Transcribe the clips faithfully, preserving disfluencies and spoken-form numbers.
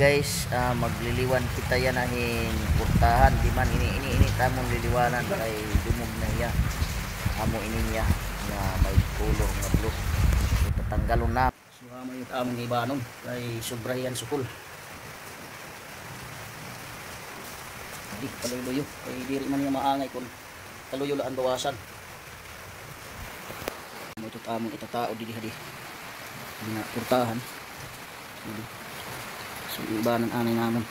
Guys, ah, magliliwan kita yana hin purtahan. Di man ini, ini, ini it amon liliwanan kay dumog na hiya. Amo ini niya nga may color nga blue. So, tatanggalon na. So, amo it amon ibanon kay sobra hiya hin sukol. Di, kaluyo-luyo. Kay diri man hiya maangay kon kaluyo la an bawasan. Amo ito it amon itataod didi hadi. Didi nga purtahan. Didi. So, ibanan anay namon.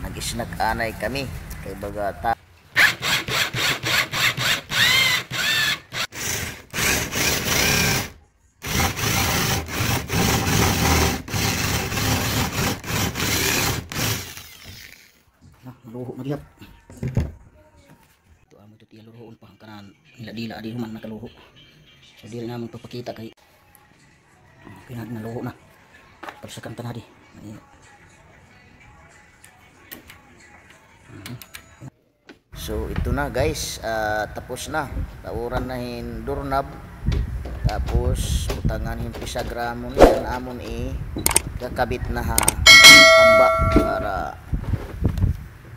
Nag-snack anay kami kay baga ta- Na, naluho na gihap. Ito, amo ito, tiya luruon pa an kanan. Dila-dila, adi human nakaluho. So, diri namon papakita kay, ah, pinag naluho na. Palusakan ta na di. Ay. Mhm. So, ito na, guys, ah, tapos na. Tauran na hin doorknob. Tapos, butangan hin pisagra amon. Yan amon ikakabit na ha hamba para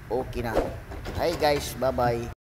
okay na. Hi, guys, bye-bye.